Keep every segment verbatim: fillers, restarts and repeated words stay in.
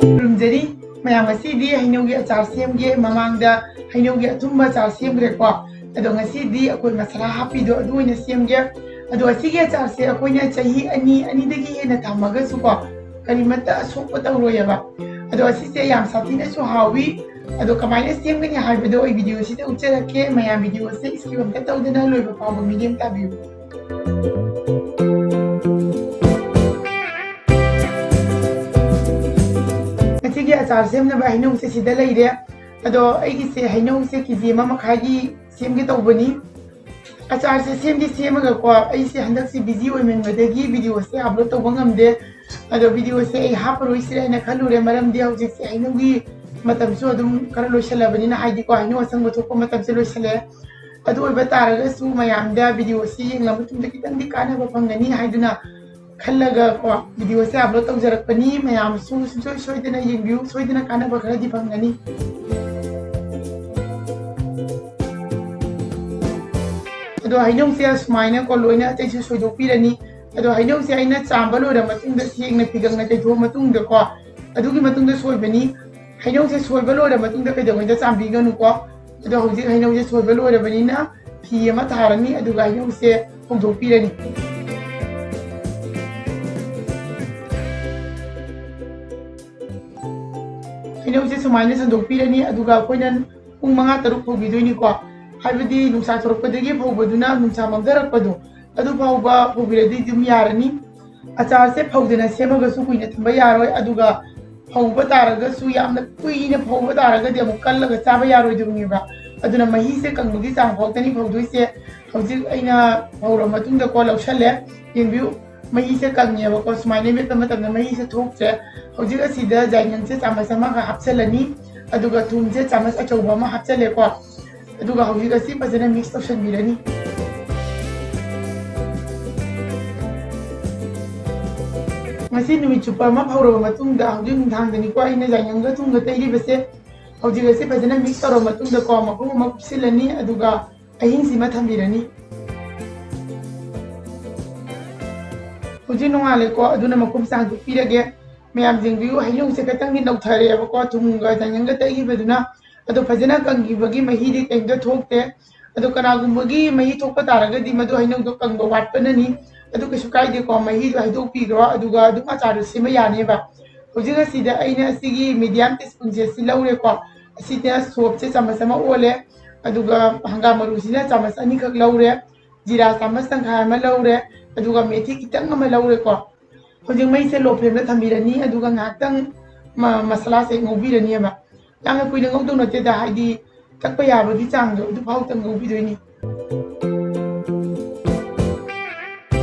ꯈꯨꯔꯨꯝꯖꯔꯤ꯫ ꯃꯌꯥꯝ, ꯉꯁꯤꯗꯤ ꯍꯩꯅꯧꯒꯤ ꯑꯆꯥꯔ ꯁꯦꯝꯒꯦ꯫ ꯃꯃꯥꯡꯗ ꯍꯩꯅꯧꯒꯤ ꯑꯊꯨꯝꯕ ꯑꯆꯥꯔ ꯁꯦꯝꯈ꯭ꯔꯦꯀꯣ꯫ ꯑꯗꯣ ꯉꯁꯤꯗꯤ ꯑꯩꯈꯣꯏ ꯃꯁꯥꯂꯥ ꯍꯥꯞꯄꯤꯗꯣ ꯑꯗꯨ ꯑꯣꯏꯅ ꯁꯦꯝꯒꯦ꯫ ꯑꯗꯣ ꯑꯁꯤꯒꯤ ꯑꯆꯥꯔꯁꯦ ꯑꯩꯈꯣꯏꯅ ꯆꯍꯤ ꯑꯅꯤ, ꯑꯅꯤꯗꯒꯤ ꯍꯦꯟꯅ ꯊꯝꯃꯒꯁꯨꯀꯣ, ꯀꯔꯤꯃꯠꯇ ꯑꯁꯣꯛꯄ ꯇꯧꯔꯣꯏꯑꯕ꯫ ꯑꯗꯣ ꯑꯁꯤꯁꯦ ꯌꯥꯝ ꯁꯥꯊꯤꯅꯁꯨ ꯍꯥꯎꯋꯤ꯫ ꯑꯗꯣ ꯀꯃꯥꯏꯅ ꯁꯦꯝꯒꯅꯤ ꯍꯥꯏꯕꯗꯣ ꯑꯩ ꯚꯤꯗꯤꯑꯣꯁꯤꯗ ꯎꯠꯆꯔꯛꯀꯦ꯫ ꯃꯌꯥꯝ, ꯚꯤꯗꯤꯑꯣꯁꯦ skip ꯑꯝꯇ ꯇꯧꯗꯅ ꯂꯣꯏꯕ ꯐꯥꯎꯕ ꯃꯤꯠꯌꯦꯡ ꯇꯥꯕꯤꯌꯨ꯫ ꯉꯁꯤꯒꯤ ꯑꯆꯥꯔ ꯁꯦꯝꯅꯕ ꯍꯩꯅꯧꯁꯦ ꯁꯤꯗ ꯂꯩꯔꯦ꯫ ꯑꯗꯣ ꯑꯩꯒꯤꯁꯦ ꯍꯩꯅꯧꯁꯦ ꯀꯦ ꯖꯤ ꯑꯃ ꯃꯈꯥꯏꯒꯤ ꯁꯦꯝꯒꯦ ꯇꯧꯕꯅꯤ꯫ ꯑꯆꯥꯔꯁꯦ ꯁꯦꯝꯗꯤ ꯁꯦꯝꯃꯒꯀꯣ, ꯑꯩꯁꯦ ꯍꯟꯗꯛꯁꯦ busy ꯑꯣꯏꯃꯟꯕꯗꯒꯤ ꯚꯤꯗꯤꯑꯣꯁꯦ upload ꯇꯧꯕ ꯉꯝꯗꯦ꯫ ꯑꯗꯣ ꯚꯤꯗꯤꯑꯣꯁꯦ ꯑꯩ ꯍꯥꯞꯄꯔꯣꯏꯁꯤꯔꯥ ꯍꯥꯏꯅ ꯈꯜꯂꯨꯔꯦ, ꯃꯔꯝꯗꯤ ꯍꯧꯖꯤꯛꯁꯦ ꯍꯩꯅꯧꯒꯤ ꯃꯇꯝꯁꯨ ꯑꯗꯨꯝ ꯈꯔ ꯂꯣꯏꯁꯜꯂꯕꯅꯤꯅ, ꯍꯥꯏꯗꯤꯀꯣ, ꯍꯩꯅꯧ ꯑꯁꯪꯕ ꯊꯣꯛꯄ ꯃꯇꯝꯁꯦ ꯂꯣꯏꯁꯜꯂꯛꯑꯦ꯫ ꯑꯗꯨ ꯑꯣꯏꯕ ꯇꯥꯔꯒꯁꯨ ꯃꯌꯥꯝꯗ ꯚꯤꯗꯤꯑꯣꯁꯤ ꯌꯦꯡꯂꯕ ꯃꯇꯨꯡꯗ ꯈꯤꯇꯪꯗꯤ ꯀꯥꯟꯅꯕ ꯐꯪꯒꯅꯤ ꯍꯥꯏꯗꯨꯅ ꯈꯜꯂꯒ ꯀꯣ, ꯚꯤꯗꯤꯑꯣꯁꯦ upload ꯇꯧꯖꯔꯛꯄꯅꯤ꯫ ꯃꯌꯥꯝꯁꯨ ꯁꯨꯡꯁꯣꯏ ꯁꯣꯏꯗꯅ ꯌꯦꯡꯕꯤꯌꯨ, ꯁꯣꯏꯗꯅ ꯀꯥꯟꯅꯕ ꯈꯔꯗꯤ ꯐꯪꯒꯅꯤ꯫ ꯑꯗꯣ ꯍꯩꯅꯧꯁꯦ ꯁꯨꯃꯥꯏꯅ ꯀꯣ, ꯂꯣꯏꯅ ꯑꯇꯩꯁꯨ ꯁꯣꯏꯗꯣꯛꯄꯤꯔꯅꯤ꯫ ꯑꯗꯣ ꯍꯩꯅꯧꯁꯦ ꯑꯩꯅ ꯆꯥꯝꯕ ꯂꯣꯏꯔ ꯃꯇꯨꯡꯗ, ꯁꯦꯡꯅ ꯐꯤꯒꯪꯅ ꯇꯩꯊꯣꯛꯑ ꯃꯇꯨꯡꯗꯀꯣ, ꯑꯗꯨꯒꯤ ꯃꯇꯨꯡꯗ ꯁꯣꯏꯕꯅꯤ꯫ ꯍꯩꯅꯧꯁꯦ ꯁꯣꯏꯕ ꯂꯣꯏꯔ ꯃꯇꯨꯡꯗ ꯀꯩꯗꯧꯉꯩꯗ ꯆꯥꯝꯕꯤꯒꯅꯨꯀꯣ꯫ ꯑꯗꯣ ꯍꯧꯖꯤꯛ ꯍꯩꯅꯧꯁꯦ ꯁꯣꯏꯕ ꯂꯣꯏꯔꯕꯅꯤꯅ ꯐꯤ ꯑꯃ ꯊꯥꯔꯅꯤ, ꯑꯗꯨꯒ ꯍꯩꯅꯧꯁꯦ ꯐꯧꯗꯣꯛꯄꯤꯔꯅꯤ꯫ ꯍꯩꯅꯧꯁꯦ ꯁꯨꯃꯥꯏꯅ ꯁꯟꯗꯣꯛꯄꯤꯔꯅꯤ, ꯑꯗꯨꯒ ꯑꯩꯈꯣꯏꯅ ꯄꯨꯡ ꯃꯉꯥ ꯇꯔꯨꯛ ꯐꯧꯕꯤꯗꯣꯏꯅꯤꯀꯣ꯫ ꯍꯥꯏꯕꯗꯤ ꯅꯨꯡꯁꯥ ꯊꯣꯔꯛꯄꯗꯒꯤ ꯐꯧꯕꯗꯨꯅ ꯅꯨꯡꯁꯥ ꯃꯝꯊꯔꯛꯄꯗꯣ, ꯑꯗꯨ ꯐꯥꯎꯕ ꯐꯧꯕꯤꯔꯗꯤ ꯑꯗꯨꯝ ꯌꯥꯔꯅꯤ꯫ ꯑꯆꯥꯔꯁꯦ ꯐꯧꯗꯅ ꯁꯦꯝꯃꯒꯁꯨ ꯀꯨꯏꯅ ꯊꯝꯕ ꯌꯥꯔꯣꯏ, ꯑꯗꯨꯒ ꯐꯧꯕ ꯇꯥꯔꯒꯁꯨ, ꯌꯥꯝꯅ ꯀꯨꯏꯅ ꯐꯧꯕ ꯇꯥꯔꯒꯗꯤ ꯑꯃꯨꯛ ꯀꯜꯂꯒ ꯆꯥꯕ ꯌꯥꯔꯣꯏꯗꯧꯅꯦꯕ꯫ ꯑꯗꯨꯅ ꯃꯍꯤꯁꯦ ꯀꯪꯕꯒꯤ ꯆꯥꯡ ꯐꯥꯎꯗꯅꯤ ꯐꯧꯗꯣꯏꯁꯦ꯫ ꯍꯧꯖꯤꯛ ꯑꯩꯅ ꯐꯧꯔ ꯃꯇꯨꯡꯗꯀꯣ ꯂꯧꯁꯜꯂꯦ꯫ ꯌꯦꯡꯕꯤꯌꯨ, ꯃꯍꯤꯁꯦ ꯀꯪꯉꯦꯕꯀꯣ꯫ ꯁꯨꯃꯥꯏꯅ ꯃꯦꯠꯄ ꯃꯇꯝꯗ ꯃꯍꯤꯁꯦ ꯊꯣꯛꯇ꯭ꯔꯦ꯫ ꯍꯧꯖꯤꯛ ꯑꯁꯤꯗ ꯌꯥꯏꯉꯪꯁꯦ ꯆꯥꯃꯁ ꯑꯃꯒ ꯍꯥꯞꯆꯜꯂꯅꯤ, ꯑꯗꯨꯒ ꯊꯨꯝꯁꯦ ꯆꯥꯃꯁ ꯑꯆꯧꯕ ꯑꯃ ꯍꯥꯞꯆꯜꯂꯦꯀꯣ꯫ ꯑꯗꯨꯒ ꯍꯧꯖꯤꯛ ꯑꯁꯤ ꯐꯖꯅ mix ꯇꯧꯁꯟꯕꯤꯔꯅꯤ꯫ ꯉꯁꯤ ꯅꯨꯃꯤꯠ ꯆꯨꯞꯄ ꯑꯃ ꯐꯧꯔꯕ ꯃꯇꯨꯡꯗ, ꯍꯧꯖꯤꯛ ꯅꯨꯡꯗꯥꯡꯗꯅꯤꯀꯣ ꯑꯩꯅ ꯌꯥꯏꯉꯪꯒ ꯊꯨꯝꯒ ꯇꯩꯔꯤꯕꯁꯦ꯫ ꯍꯧꯖꯤꯛ ꯑꯁꯤ ꯐꯖꯅ mix ꯇꯧꯔꯕ ꯃꯇꯨꯡꯗꯀꯣ, ꯃꯈꯨꯝ ꯑꯃ ꯀꯨꯞꯁꯤꯜꯂꯅꯤ, ꯑꯗꯨꯒ ꯑꯍꯤꯡꯁꯤꯃ ꯊꯝꯕꯤꯔꯅꯤ꯫ ꯍꯧꯖꯤꯛ ꯅꯣꯡꯉꯥꯜꯂꯦꯀꯣ, ꯑꯗꯨꯅ ꯃꯈꯨꯝꯁꯦ ꯍꯥꯡꯗꯣꯛꯄꯤꯔꯒꯦ꯫ ꯃꯌꯥꯝ ꯌꯦꯡꯕꯤꯌꯨ, ꯍꯩꯅꯧꯁꯦ ꯈꯤꯇꯪꯗꯤ ꯅꯧꯊꯔꯛꯑꯦꯕꯀꯣ, ꯊꯨꯝꯒ ꯆꯥꯏꯉꯪꯒ ꯇꯩꯈꯤꯕꯗꯨꯅ꯫ ꯑꯗꯣ ꯐꯖꯅ ꯀꯪꯈꯤꯕꯒꯤ ꯃꯍꯤꯗꯤ ꯀꯩꯝꯇ ꯊꯣꯛꯇꯦ꯫ ꯑꯗꯣ ꯀꯅꯥꯒꯨꯝꯕꯒꯤ ꯃꯍꯤ ꯊꯣꯛꯄ ꯇꯥꯔꯒꯗꯤ ꯃꯗꯨ ꯍꯩꯅꯧꯗꯣ ꯀꯪꯕ ꯋꯥꯠꯄꯅꯅꯤ꯫ ꯑꯗꯨ ꯀꯩꯁꯨ ꯀꯥꯏꯗꯦꯀꯣ, ꯃꯍꯤꯗꯣ ꯍꯩꯗꯣꯛꯄꯤꯈ꯭ꯔꯣ, ꯑꯗꯨꯒ ꯑꯗꯨꯝ ꯑꯆꯥꯔꯗꯣ ꯁꯦꯝꯕ ꯌꯥꯅꯦꯕ꯫ ꯍꯧꯖꯤꯛ ꯑꯁꯤꯗ ꯑꯩꯅ ꯑꯁꯤꯒꯤ medium teaspoonꯁꯦ ꯑꯁꯤ ꯂꯧꯔꯦꯀꯣ꯫ ꯑꯁꯤꯗ ꯁꯣꯞꯁꯦ ꯆꯥꯃꯁ ꯑꯃ ꯑꯣꯜꯂꯦ, ꯑꯗꯨꯒ ꯍꯪꯒꯥꯝ ꯃꯔꯨꯁꯤꯅ ꯆꯥꯃꯁ ꯑꯅꯤꯈꯛ ꯂꯧꯔꯦ, ꯖꯤꯔꯥ ꯆꯥꯃꯁ ꯇꯪꯈꯥꯏ ꯑꯃ ꯂꯧꯔꯦ, ꯑꯗꯨꯒ ꯃꯦꯊꯤ ꯈꯤꯇꯪ ꯑꯃ ꯂꯧꯔꯦꯀꯣ꯫ ꯍꯧꯖꯤꯛ ꯃꯩꯁꯦ low flameꯗ ꯊꯝꯕꯤꯔꯅꯤ, ꯑꯗꯨꯒ ꯉꯥꯏꯍꯥꯛꯇꯪ ꯃ-, ꯃꯁꯥꯂꯥꯁꯦ ꯉꯧꯕꯤꯔꯅꯤꯕ꯫ ꯌꯥꯝꯅ ꯀꯨꯏꯅ ꯉꯧꯗꯧ ꯅꯠꯇꯦꯗ, ꯍꯥꯏꯗꯤ ꯊꯛꯄ ꯌꯥꯕꯒꯤ ꯆꯥꯡꯗꯣ ꯑꯗꯨꯐꯥꯎꯇꯪ ꯉꯧꯕꯤꯗꯣꯏꯅꯤ꯫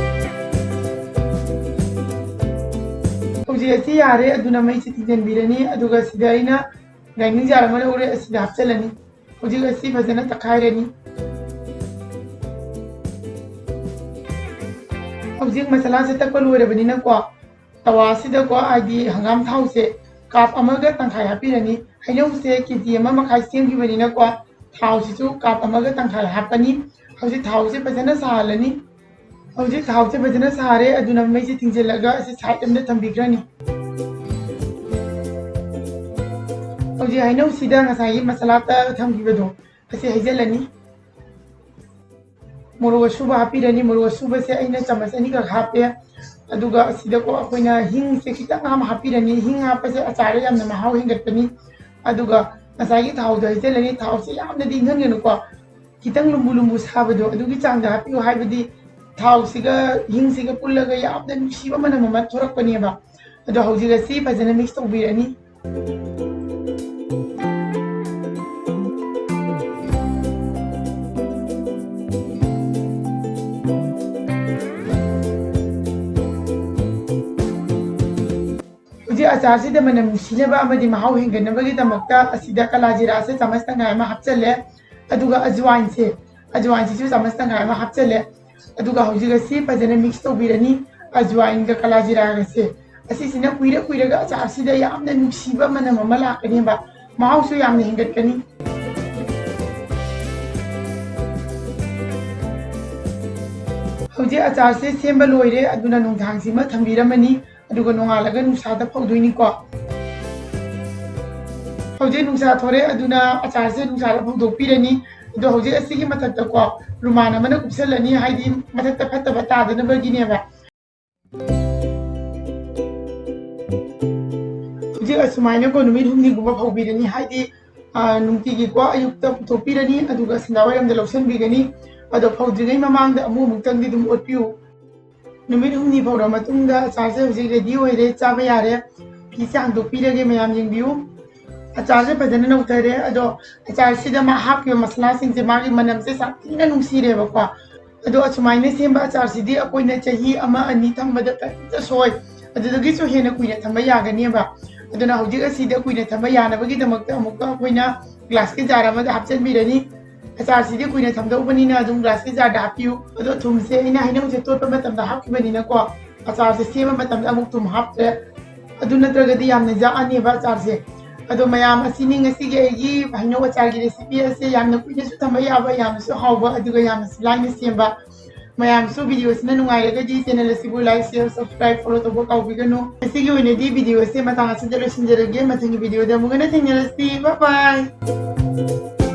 ꯍꯧꯖꯤꯛ ꯑꯁꯤ ꯌꯥꯔꯦ, ꯑꯗꯨꯅ ꯃꯩꯁꯦ ꯊꯤꯡꯖꯤꯟꯕꯤꯔꯅꯤ꯫ ꯑꯗꯨꯒ ꯁꯤꯗ ꯑꯩꯅ grinding jar ꯑꯃ ꯂꯧꯔꯦ, ꯑꯁꯤꯗ ꯍꯥꯞꯆꯤꯜꯂꯅꯤ꯫ ꯍꯧꯖꯤꯛ ꯑꯁꯤ ꯐꯖꯅ ꯇꯛꯈꯥꯏꯔꯅꯤ꯫ ꯍꯧꯖꯤꯛ ꯃꯁꯥꯂꯥꯁꯦ ꯇꯛꯄ ꯂꯣꯏꯔꯕꯅꯤꯅꯀꯣ, ꯇꯋꯥꯁꯤꯗꯀꯣ, ꯍꯥꯏꯗꯤ ꯍꯪꯒꯥꯝ ꯊꯥꯎꯁꯦ cup ꯑꯃꯒ ꯇꯪꯈꯥꯏ ꯍꯥꯞꯄꯤꯔꯅꯤ꯫ ꯍꯩꯅꯧꯁꯦ KG ꯑꯃ ꯃꯈꯥꯏ ꯁꯦꯝꯈꯤꯕꯅꯤꯅꯀꯣ, ꯊꯥꯎꯁꯤꯁꯨ cup ꯑꯃꯒ ꯇꯪꯈꯥꯏ ꯍꯥꯞꯄꯅꯤ꯫ ꯍꯧꯖꯤꯛ ꯊꯥꯎꯁꯦ ꯐꯖꯅ ꯁꯥꯍꯜꯂꯅꯤ꯫ ꯍꯧꯖꯤꯛ ꯊꯥꯎꯁꯦ ꯐꯖꯅ ꯁꯥꯔꯦ, ꯑꯗꯨꯅ ꯃꯩꯁꯦ ꯊꯤꯡꯖꯤꯜꯂꯒ ꯑꯁꯤ side ꯑꯃꯗ ꯊꯝꯕꯤꯈ꯭ꯔꯅꯤ꯫ ꯍꯧꯖꯤꯛ ꯍꯩꯅꯧꯁꯤꯗ ꯉꯁꯥꯏꯒꯤ ꯃꯁꯥꯂꯥ ꯇꯛꯑꯒ ꯊꯝꯈꯤꯕꯗꯣ ꯑꯁꯤ ꯍꯩꯖꯤꯜꯂꯅꯤ꯫ ꯃꯣꯔꯣꯛ ꯑꯁꯨꯕ ꯍꯥꯞꯄꯤꯔꯅꯤ꯫ ꯃꯣꯔꯣꯛ ꯑꯁꯨꯕꯁꯦ ꯑꯩꯅ ꯆꯥꯃꯁ ꯑꯅꯤꯈꯛ ꯍꯥꯞꯄꯦ꯫ ꯑꯗꯨꯒ ꯑꯁꯤꯗꯀꯣ ꯑꯩꯈꯣꯏꯅ ꯍꯤꯡꯁꯦ ꯈꯤꯇꯪ ꯑꯃ ꯍꯥꯞꯄꯤꯔꯅꯤ꯫ ꯍꯤꯡ ꯍꯥꯞꯄꯁꯦ ꯑꯆꯥꯔꯗ ꯌꯥꯝꯅ ꯃꯍꯥꯎ ꯍꯦꯟꯒꯠꯄꯅꯤ꯫ ꯑꯗꯨꯒ ꯉꯁꯥꯏꯒꯤ ꯊꯥꯎꯗꯣ ꯍꯩꯖꯤꯜꯂꯅꯤ꯫ ꯊꯥꯎꯁꯦ ꯌꯥꯝꯅꯗꯤ ꯏꯪꯍꯟꯒꯅꯨꯀꯣ, ꯈꯤꯇꯪ ꯂꯨꯝꯕꯨ ꯂꯨꯝꯕꯨ ꯁꯥꯕꯗꯣ ꯑꯗꯨꯒꯤ ꯆꯥꯡꯗ ꯍꯥꯞꯄꯤꯌꯨ, ꯍꯥꯏꯕꯗꯤ ꯊꯥꯎꯁꯤꯒ ꯍꯤꯡꯁꯤꯒ ꯄꯨꯜꯂꯒ ꯌꯥꯝꯅ ꯅꯨꯡꯁꯤꯕ ꯃꯅꯝ ꯑꯃ ꯊꯣꯔꯛꯄꯅꯦꯕ꯫ ꯑꯗꯣ ꯍꯧꯖꯤꯛ ꯑꯁꯤ ꯐꯖꯅ mix ꯇꯧꯕꯤꯔꯅꯤ꯫ ꯍꯧꯖꯤꯛ ꯑꯆꯥꯔꯁꯤꯗ ꯃꯅꯝ ꯅꯨꯡꯁꯤꯅꯕ ꯑꯃꯗꯤ ꯃꯍꯥꯎ ꯍꯦꯟꯒꯠꯅꯕꯒꯤꯗꯃꯛꯇ ꯑꯁꯤꯗ ꯀꯂꯥ ꯖꯤꯔꯥꯁꯦ ꯆꯥꯃꯁ ꯇꯪꯈꯥꯏ ꯑꯃ ꯍꯥꯞꯆꯜꯂꯦ꯫ ꯑꯗꯨꯒ ꯑꯖꯋꯥꯏꯟꯁꯦ, ꯑꯖꯋꯥꯏꯟꯁꯤꯁꯨ ꯆꯥꯃꯁ ꯇꯪꯈꯥꯏ ꯑꯃ ꯍꯥꯞꯆꯜꯂꯦ꯫ ꯑꯗꯨꯒ ꯍꯧꯖꯤꯛ ꯑꯁꯤ ꯐꯖꯅ mix ꯇꯧꯕꯤꯔꯅꯤ, ꯑꯖꯋꯥꯏꯟꯒ ꯀꯂꯥ ꯖꯤꯔꯥꯒꯁꯦ꯫ ꯑꯁꯤꯁꯤꯅ ꯀꯨꯏꯔ ꯀꯨꯏꯔꯒ ꯑꯆꯥꯔꯁꯤꯗ ꯌꯥꯝꯅ ꯅꯨꯡꯁꯤꯕ ꯃꯅꯝ ꯑꯃ ꯂꯥꯛꯀꯅꯦꯕ, ꯃꯍꯥꯎꯁꯨ ꯌꯥꯝꯅ ꯍꯦꯟꯒꯠꯀꯅꯤ꯫ ꯍꯧꯖꯤꯛ ꯑꯆꯥꯔꯁꯦ ꯁꯦꯝꯕ ꯂꯣꯏꯔꯦ, ꯑꯗꯨꯅ ꯅꯨꯡꯗꯥꯡꯁꯤꯃ ꯊꯝꯕꯤꯔꯝꯃꯅꯤ, ꯑꯗꯨꯒ ꯅꯣꯡꯉꯥꯜꯂꯒ ꯅꯨꯡꯁꯥꯗ ꯐꯧꯗꯣꯏꯅꯤꯀꯣ꯫ ꯍꯧꯖꯤꯛ ꯅꯨꯡꯁꯥ ꯊꯣꯔꯦ, ꯑꯗꯨꯅ ꯑꯆꯥꯔꯁꯦ ꯅꯨꯡꯁꯥꯗ ꯐꯧꯗꯣꯛꯄꯤꯔꯅꯤ꯫ ꯑꯗꯣ ꯍꯧꯖꯤꯛ ꯑꯁꯤꯒꯤ ꯃꯊꯛꯇꯀꯣ ꯔꯨꯃꯥꯟ ꯑꯃꯅ ꯀꯨꯞꯁꯜꯂꯅꯤ, ꯍꯥꯏꯗꯤ ꯃꯊꯛꯇ ꯐꯠꯇꯕ ꯇꯥꯗꯅꯕꯒꯤꯅꯦꯕ꯫ ꯍꯧꯖꯤꯛ ꯑꯁꯨꯃꯥꯏꯅꯀꯣ ꯅꯨꯃꯤꯠ ꯍꯨꯝꯅꯤꯒꯨꯝꯕ ꯐꯧꯕꯤꯔꯅꯤ, ꯍꯥꯏꯗꯤ, ꯑ, ꯅꯨꯡꯇꯤꯒꯤꯀꯣ ꯑꯌꯨꯛꯇ ꯄꯨꯊꯣꯛꯄꯤꯔꯅꯤ, ꯑꯗꯨꯒ ꯁꯟꯗꯥꯋꯥꯏꯔꯝꯗ ꯂꯧꯁꯟꯕꯤꯒꯅꯤ꯫ ꯑꯗꯣ ꯐꯧꯗ꯭ꯔꯤꯉꯩ ꯃꯃꯥꯡꯗ ꯑꯃꯨꯛ ꯑꯃꯨꯛꯇꯪꯗꯤ ꯑꯗꯨꯝ ꯑꯣꯠꯄꯤꯌꯨ꯫ ꯅꯨꯃꯤꯠ ꯍꯨꯝꯅꯤ ꯐꯧꯔ ꯃꯇꯨꯡꯗ ꯑꯆꯥꯔꯁꯦ ꯍꯧꯖꯤꯛ ready ꯑꯣꯏꯔꯦ, ꯆꯥꯕ ꯌꯥꯔꯦ꯫ ꯐꯤꯁꯦ ꯍꯥꯡꯗꯣꯛꯄꯤꯔꯒꯦ, ꯃꯌꯥꯝ ꯌꯦꯡꯕꯤꯌꯨ꯫ ꯑꯆꯥꯔꯁꯦ ꯐꯖꯅ ꯅꯧꯊꯔꯦ꯫ ꯑꯗꯣ ꯑꯆꯥꯔꯁꯤꯗ ꯃꯥ ꯍꯥꯞꯈꯤꯕ ꯃꯁꯂꯥꯁꯤꯡꯁꯦ, ꯃꯥꯒꯤ ꯃꯅꯝꯁꯦ ꯌꯥꯝ ꯊꯤꯅ ꯅꯨꯡꯁꯤꯔꯦꯕꯀꯣ꯫ ꯑꯗꯣ ꯑꯁꯨꯃꯥꯏꯅ ꯁꯦꯝꯕ ꯑꯆꯥꯔꯁꯤꯗꯤ ꯑꯩꯈꯣꯏꯅ ꯆꯍꯤ ꯑꯃ ꯑꯅꯤ ꯊꯝꯕꯗ ꯀꯔꯤꯝꯇ ꯁꯣꯏ, ꯑꯗꯨꯗꯒꯤꯁꯨ ꯍꯦꯟꯅ ꯀꯨꯏꯅ ꯊꯝꯕ ꯌꯥꯒꯅꯦꯕ꯫ ꯑꯗꯨꯅ ꯍꯧꯖꯤꯛ ꯑꯁꯤꯗ ꯀꯨꯏꯅ ꯊꯝꯕ ꯌꯥꯅꯕꯒꯤꯗꯃꯛꯇ ꯑꯃꯨꯛꯀ ꯑꯩꯈꯣꯏꯅ glassꯀꯤ jar ꯑꯃꯗ ꯍꯥꯞꯆꯤꯟꯕꯤꯔꯅꯤ꯫ ꯑꯆꯥꯔꯁꯤꯗꯤ ꯀꯨꯏꯅ ꯊꯝꯗꯧꯕꯅꯤꯅ ꯑꯗꯨꯝ glassꯀꯤ jarꯗ ꯍꯥꯞꯄꯤꯌꯨ꯫ ꯑꯗꯣ ꯊꯨꯝꯁꯦ ꯑꯩꯅ ꯍꯩꯅꯧꯁꯦ ꯇꯣꯠꯄ ꯃꯇꯝꯗ ꯍꯥꯞꯈꯤꯕꯅꯤꯅꯀꯣ, ꯑꯆꯥꯔꯁꯦ ꯁꯦꯝꯕ ꯃꯇꯝꯗ ꯑꯃꯨꯛ ꯊꯨꯝ ꯍꯥꯞꯇ꯭ꯔꯦ꯫ ꯑꯗꯨ ꯅꯠꯇ꯭ꯔꯒꯗꯤ ꯌꯥꯝꯅ ꯌꯥꯛꯑꯅꯦꯕ ꯑꯆꯥꯔꯁꯦ꯫ ꯑꯗꯣ ꯃꯌꯥꯝ, ꯑꯁꯤꯅꯤ ꯉꯁꯤꯒꯤ ꯑꯩꯒꯤ ꯍꯩꯅꯧ ꯑꯆꯥꯔꯒꯤ recipe ꯑꯁꯦ꯫ ꯌꯥꯝꯅ ꯀꯨꯏꯅꯁꯨ ꯊꯝꯕ ꯌꯥꯕ, ꯌꯥꯝꯅꯁꯨ ꯍꯥꯎꯕ, ꯑꯗꯨꯒ ꯌꯥꯝꯅꯁꯨ ꯂꯥꯏꯅ ꯁꯦꯝꯕ꯫ ꯃꯌꯥꯝꯁꯨ videoꯁꯤꯅ ꯅꯨꯡꯉꯥꯏꯔꯒꯗꯤ channel ꯑꯁꯤꯕꯨ like, share, subscribe, follow ꯇꯧꯕ ꯀꯥꯎꯕꯤꯒꯅꯨ꯫ ꯉꯁꯤꯒꯤ ꯑꯣꯏꯅꯗꯤ videoꯁꯦ ꯃꯇꯥꯡ ꯑꯁꯤꯗ ꯂꯣꯏꯁꯤꯟꯖꯔꯒꯦ꯫ ꯃꯊꯪꯒꯤ videoꯗ ꯑꯃꯨꯛ ꯍꯟꯅ ꯊꯦꯡꯅꯔꯁꯤ꯫ Bye bye꯫